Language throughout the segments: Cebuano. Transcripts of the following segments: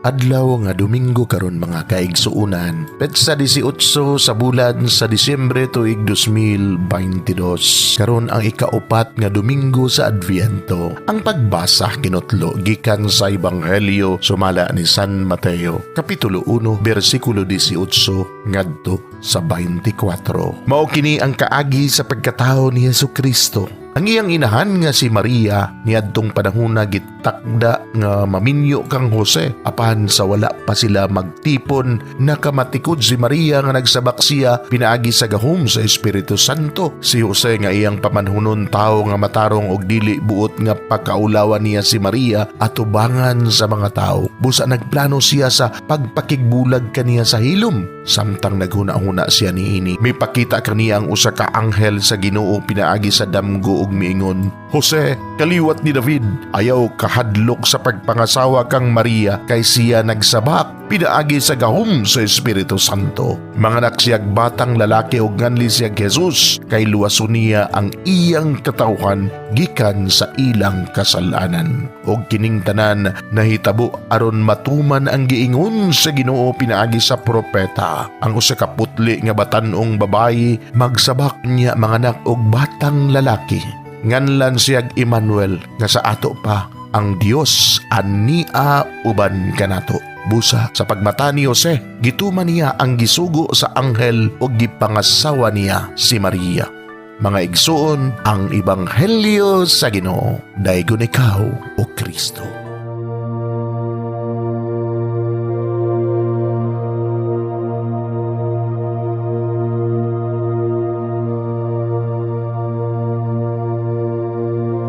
Adlaw nga Domingo karon, mga kaigsuonan. Petsa 18 sa bulan sa Disyembre, tuig 2022. Karon ang ikaupat nga Domingo sa Adviento. Ang pagbasa kinutlo gikan sa Ebanghelyo sumala ni San Mateo, Kapitulo 1, bersikulo 18 ngadto sa 24. Mao kini ang kaagi sa pagkatao ni Hesus Kristo. Ang iyang inahan nga si Maria niadtong panahona gitakda nga maminyo kang Jose, apan sa wala pa sila magtipon, nakamatikod si Maria nga nagsabak siya pinaagi sa gahom sa Espiritu Santo. Si Jose nga iyang pamanhunon, tawo nga matarong og dili buot nga pakaulawan niya si Maria atubangan sa mga tawo. Busa nagplano siya sa pagpakigbulag kaniya sa hilom. Samtang naghuna-huna siya niini, mipakita kaniya ang usa ka anghel sa Ginoo pinaagi sa damgo ug miingon, "Jose, kaliwat ni David, ayaw kahadlok sa pagpangasawa kang Maria kay siya nagsabak pinaagi sa gahom sa Espiritu Santo. Manganak siyag batang lalaki ug nganli siya Jesus kay luwason niya ang iyang katawhan gikan sa ilang kasalanan." Og kining tanan nahitabo aron matuman ang giingon sa Ginoo pinaagi sa propeta. Ang usa ka putli nga batan-ong babayi magsabak niya manganak og batang lalaki. Nganlan siyag Emmanuel nga sa ato pa ang Dios ania uban kanato. Busa sa pagmata ni Jose, gituman niya ang gisugo sa anghel ug gipangasawa niya si Maria. Mga igsuon, ang ebanghelyo sa Ginoo. Daygon ikaw, O Kristo.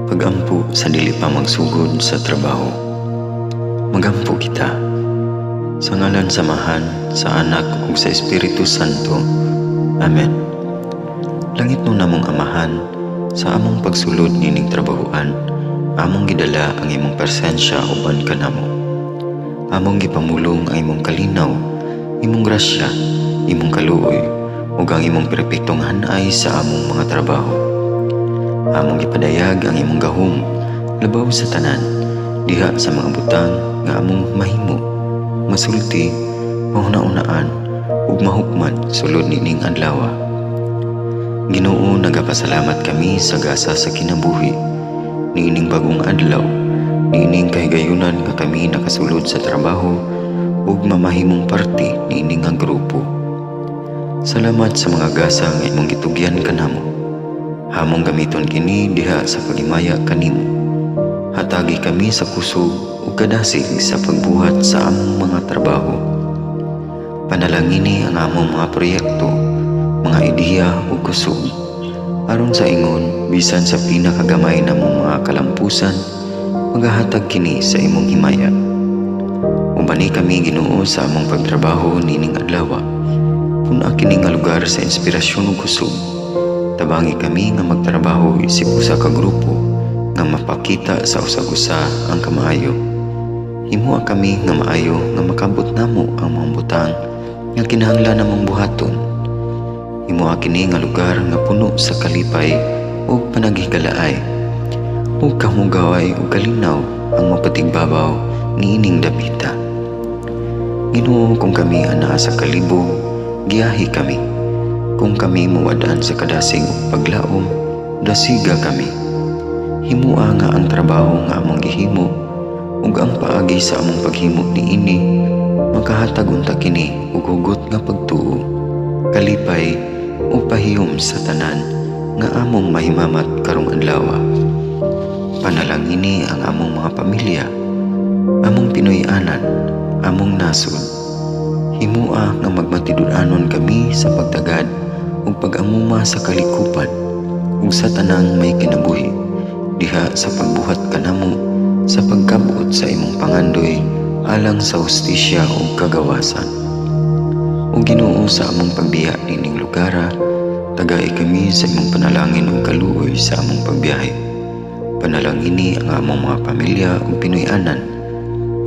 Pagampo sa dili pa magsugod sa trabaho. Magampo kita. Sa ngalan sa Amahan, sa Anak ug sa Espiritu Santo. Amen. Langitnon namong Amahan, sa among pagsulod nining trabahoan, among gidala ang imong presensya uban kanamo. Among gipamulong ang imong kalinaw, imong grasya, imong kaluoy, ug ang imong perpektong hanay sa among mga trabaho. Among gipadayag ang imong gahom labaw sa tanan diha sa mga butang nga among mahimo, masulti, mahuna-unaan ug mahukman sulod nining adlaw. Ginoo, nagapasalamat kami sa gasa sa kinabuhi niining bagong adlaw, niining kahigayunan nga kami nakasulod sa trabaho ug mamahimong parte niini nga grupo. Salamat sa mga gasa nga imong gitugyan kanamo. Among gamiton kini diha sa paghimaya kanimo. Hatagi kami sa kusog ug kadasig sa pagbuhat sa among mga trabaho. Panalangini ang among mga proyekto, mga ideya ug kusog. Aron sa ingon, bisan sa pinakagamay namong mga kalampusan, magahatag kini sa imong himaya. Ubani kami, Ginoo, sa among pagtrabaho nining adlaw. Pun-a kini nga lugar sa inspirasyon ug kusog. Tabangi kami nga magtrabaho isip usa ka grupo nga mapakita sa usag-usa ang kamaayo. Himoa kami nga maayo nga makabot namo ang mga butang nga kinahanglan namong buhaton. Himoa kini nga lugar nga puno sa kalipay ug panaghigalaay. Ug kahugaway ug kalinaw ang mapatigbabaw niining dapita. Ginoo, kung kami anaa sa kalibog, giyahi kami. Kung kami mawad-an sa kadasig ug paglaom, dasiga kami. Himoa nga ang trabaho nga among gihimo ug ang paagi sa among paghimo niini makahatag unta kini og hugot nga pagtuo, kalipay ug pahiyom sa tanan nga among mahimamat karong adlaw. Panalangini ang among mga pamilya, among Pinoy-anan, among nasod. Himoa nga magmatinud-anon kami sa pagtagad ug pag-amuma sa kalikupan ug sa tanang may kinabuhi diha sa pagbuhat kanamo sa pagkabot sa imong pangandoy alang sa hustisya ug kagawasan. O Ginoo, sa among pagbiya nining lugara, tagai kami sa imong panalangin ug kaluoy sa among pagbiyahe. Panalangini ang among mga pamilya ug Pinoy-anan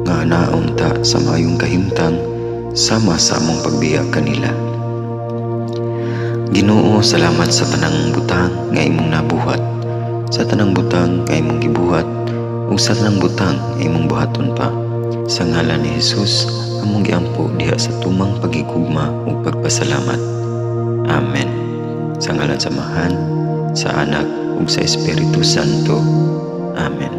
nga anaon ta sa maayong kahimtang sama sa among pagbiya kanila. Ginoo, salamat sa tanang butang nga imong nabuhat, sa tanang butang nga imong gibuhat, ug sa tanang butang nga imong buhaton pa. Sa ngalan ni Jesus, among giampo diha sa tumang pagigugma ug pagpasalamat. Amen. Sa ngalan sa Amahan, sa Anak ug sa Espiritu Santo. Amen.